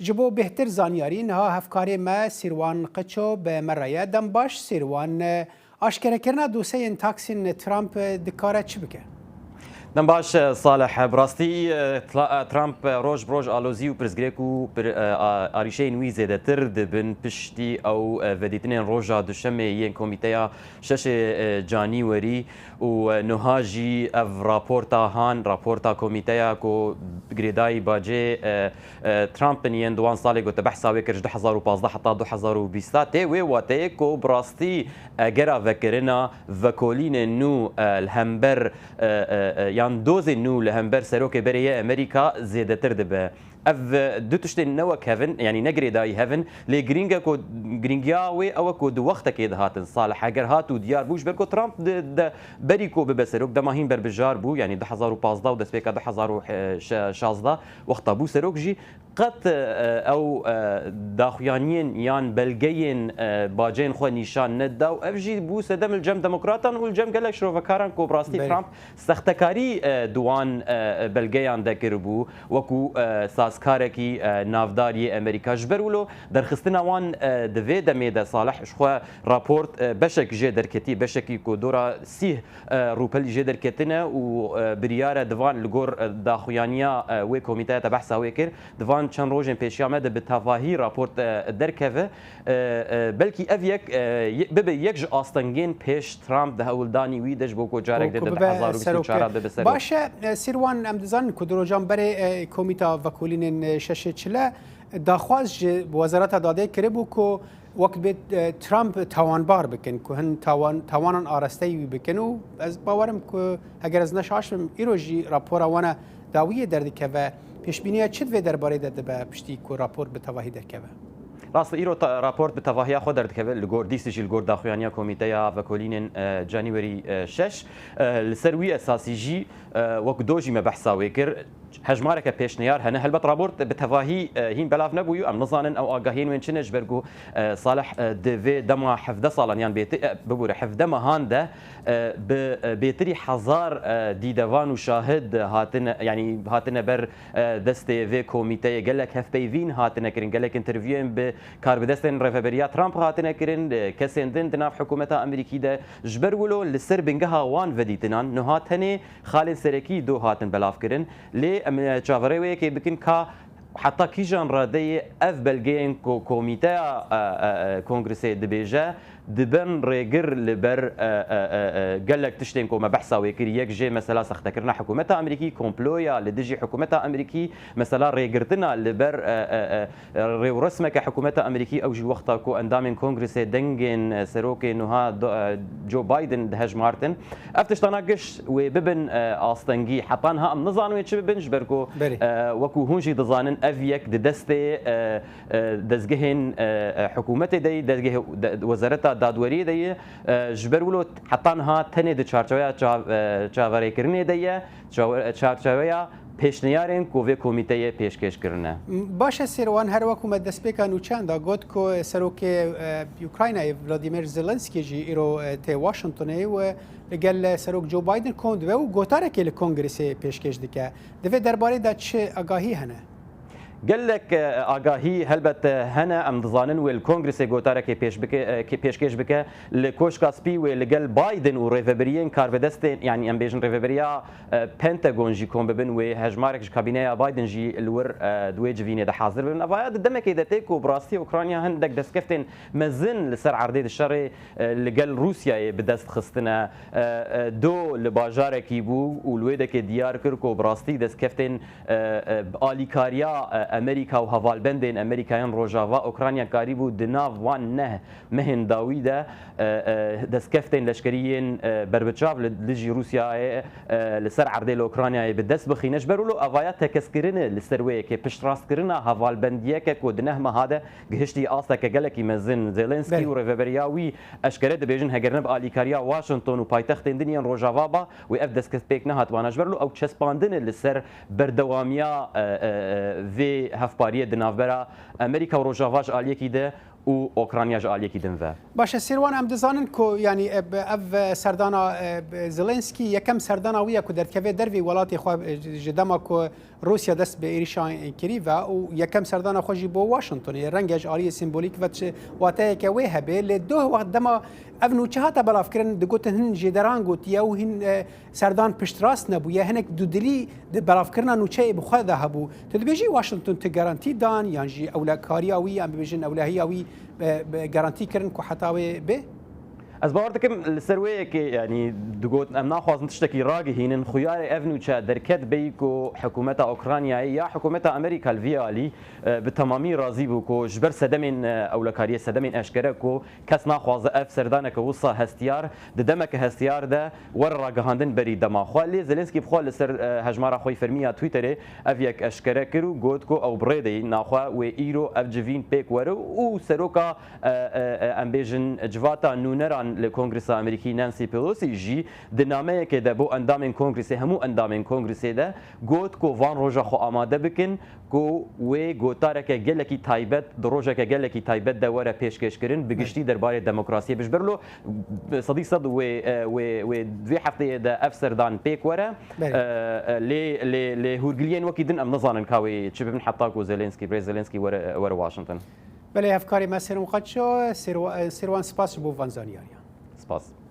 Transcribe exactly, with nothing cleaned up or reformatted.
Ji bo bêhtir zanyarî, niha hevkarê me Sîrwan Qiço bi me re ye. Dem baş Sîrwan, aşkerekirina dosyeyên taksên Trump dikare çi bike? Dem baş, Salih. Bi rastî, Trump roj bi roj alozî û pirsgirêk û pir-, arîşeyên wî zêdetir dibin piştî ew vedîtinên roja Duşemê yên Komîteya şeşê Canîwerî. Û, e, niha jî ev raporta han, raporta komîteya ku girêdayî bacê, e, e, Trump in yên di wan salê ku te behsa wê kir, ji du hezar û pazdeh heta du hezar û bîst, tê wê wateyê ku bi rastî egera vekirina vekolînên nû, e, li hember, e, e, e, yan dozên nû li hember serokê berê yê Amerîka zêdetir dibe. Ev, e, du tiştên ne wek hev in, yanî ne girêdayî hev in, lê girîng e ku, girîngiya wê ew e ku di wextekê de hatin Salih. Heger hat û diyar bû, ji ber ku Trump di, de, berî ku bibe serok, dema hîn berbijar bû, yanî du hezar û pazdeh û destpêka du hezar û şazdeh wexta bû serok jî, qet, e, ew, e, daxuyaniyên yan belgeyên, e, baceyên xwe nîşan neda û ev jî bû sedem li cem demokratan û li cem gelek şirovekaran ku bi rastî Belê. Trump sextekarî, e, di wan, e, belgeyan de kiribû, wekû, e, sazkarekî, e, navdar yê Amerîka. Ji ber wilo derxistina wan, e, di vê demê de Salih ji xwe raport, e, beşek jê derketî, beşekî ku dora sîh, e, rûpelî jê derketine û, e, biryar e di van li gor, e, daxuyaniya, e, wê komîteya te behsa wê kir, di van çend rojên pêşiya me de bi tevahî raport, e, derkeve. E, e, belkî ev yek, e, ye-, bibe yek ji astengên pêş Trump di hewldanî wî de ji bo ku carek Ku, dê ku di bibe du hezar û bîst û çar serokê. Bibe serok. Baş e, e, Sîrwan, em dizanin ku du rojan berê, e, Komîta Vekolînên, e, Şeşê Çile daxwaz ji Wezareta Dadê kiribû ku wek bê, e, Trump tawanbar bikin, ku hin tawan, tawanan arasteyî wî bikin û ez bawerim ku heger ez ne şaş bim, îro jî rapora wana dawiyê derdikeve. Pêşbîniya çi di vê derbarê de dibe piştî ku rapor bi tevahî derkeve? Rast e, îro ta-, raport bi tevahiya xwe derdikeve, li gor dîsî jî li gor daxuyaniya Komîteya Vekolînên, e, Canîwerî, e, şeş. E, li ser wî esasî jî, e, wek do jî me behsa wê kir, hejmareke pêşniyar hene. Helbet raport bi tevahî, e, hîn belav nebûyû. Em nizanin ew agahiyên wên çi ne, ji ber ku, e, Salih, e, di vê dema hevdeh salan yan bêtir, e, bibûre, hevdeh mehan de, e, bi, e, bêtirî hezar, e, dîdevan û şahid hatine, yanî hatine ber, e, destê vê komîteyê. Gelek hevpeyvîn hatine kirin, gelek interviyên bi karbidestên rêveberiya Trump hatine kirin, e, kesên din di nav hikûmeta Amerîkî de. Ji ber wilo li ser bingeha wan vedîtinan niha tenê xalên serekî do hatin belavkirin. Lê em, e, çaverê wê yekê bikin ka heta kîjan radeyê ev belgeyên ku komîteya, e, e, e, kongresê dibêje, dibin rêgir li ber, e, e, e, e, gelek tiştên ku me behsa wê kir. Yek jê mesela sextekirina hikûmeta Amerîkî, komploya li dijî hikûmeta Amerîkî, mesela rêgirtina li ber, e, e, e, rêwresmeke hikûmeta Amerîkî, ew jî wexta ku endamên kongresê dengên, e, serokê nuha do-, e, Joe Biden dihejmartin. Ev tiştana giş wê bibin, e, astengî. Heta niha em nizanin wê çi bibin, ji ber ku, Berê. e, wekû hûn jî dizanin, ev yek di destê, e, e, dezgehên, e, e, hikûmetê de yî, dezgehê de, wezareta dadweriyê de yî. E, ji ber wilo heta niha tenê di çarçoveya çav-, e, çaverêkirinê de ye, çav-, çarçoveya pêşniyarên ku vê komîteyê pêşkêş kirine. Baş e Sêrwan, her wekû me destpêka nûçeyan da got ku serokê, e, Ukraynayê Volodymyr Zelensky jî îro, e, tê Washingtonê û li gel, e, serok Joe Biden kom dibe û gotarekê li kongresê pêşkêş dike. Di vê derbarê de çi agahî hene? Gelek, e, agahî helbet, e, hene. Em dizanin wê li kongresê gotarekê pêş bike, e, kê-, pêşkêş bike. Li Koşka Spî wê li gel Biden û rêvebiriyên karvedestên, yanî em bêjin rêveberiya, e, Pentagon jî kom bibin, wê hejmarek ji kabîneya Biden jî li wir, e, di wê civînê de hazir bibin. Evaya di demekê de tê ku bi rastî Ukrayna hindek destkeftên mezin li ser erdê di şerê, e, li gel Rûsyayê bi dest xistine. E, e, do li bajarekî bû û li wê dekê diyar kir ku bi rastî destkeftên, e, e, alîkariya, e, Amerîka û hevalbendên Amerîka yên Rojava Ukrayna karîbû di nav van neh mehên dawî de, e, e, destkeftên leşkerî yên, e, berbiçav li dijî Rûsyayê, e, li ser erdê li Ukraynayê bi dest bixîne. Ji ber wilo evaya tekeskirine li ser wê yekê piştrastkirina hevalbendiyeke ku di neh meha de gihiştî asteke gelekî mezin. Zelensky Belê. û rêveberiya wî eşkere dibêjin, heger ne bi alîkariya Washington û paytextên din yên Rojava ba, wê ev destkeftpêk nehatibana. Ji ber wilo ew çespandine li ser berdewamiya, e, e, e, vê hevpariyê di navbera Amerîka û Rojava ji aliyekî de û Okrayna ji aliyekî din ve. Baş e, Sêrwan, em dizanin ku, yanî, e, bi ev, e, serdana, e, bi Zelensky yekem serdana wî ye ku derdikeve dervê welatê xwe, e, ji, ji dema ku Rûsya dest bi êrîşan kirî ve û yekem serdana xwe jî bo Washingtonê. Renge ji aliyê simbolîk ve çi wateyeke wê hebe, lê doh wext dema ev nûçe hate belavkirin, digotin, hin jêderan gotiye û hin, e, serdan piştrast nebûye. Hinek dûdilî di belavkirina nûçeyê bi xwe de hebû. Tu dibêjî Washington tu garantî dan, yan jî ewlekariya wî, yan bibêjin ewlehiya wî, e, e, garantî kirin ku heta wê bê? Ez bawer dikim li ser wê yekê, yanî digot, em naxwazin tiştekî ragihînin. Xuyarê ev nûçe derket bêyî ku hikûmeta Ukraynayê ya hikûmeta Amerîka li vî alî, e, bi temamî razî bû ku ji ber sedemên, e, ewlekariyê, sedemên eşkere ku kes naxwaze ev serdaneke wisa hestiyar, di demeke hestiyar de were ragihandin berî dema xwe. Lê Zelensky bi xwe li ser, e, hejmara xwe yî fermî ya Twitterê ev yek eşkere kir û got ku ew bi rê de yî, naxwe wê îro ev civîn pêk were û seroka, e, e, e, em bêjin, civata nûneran li Kongresa Amerîkî Nancy Pelosi jî di nameyekê de bo endamên Kongresê, hemû endamên Kongresê de got ku van roja xwe amade bikin ku wê gotareke gelekî taybet, di rojeke gelekî taybet de were pêşkêşkirin, bi giştî derbarê demokrasiyê. Bi ji ber lo sedî sed wê, e, wê, wê vê hefteyê de ev serdan pêk were. Belê. E, e, lê, lê, lê hûrgiliyên wekî din em nizanin ka wê çi bibin heta ku Zelensky, birêz Zelensky were, were Washington. Belê, hevkarê me Sêrwan Qaço, Sêrwa-, Sêrwan, spas ji bo van zanyariyan. Spas.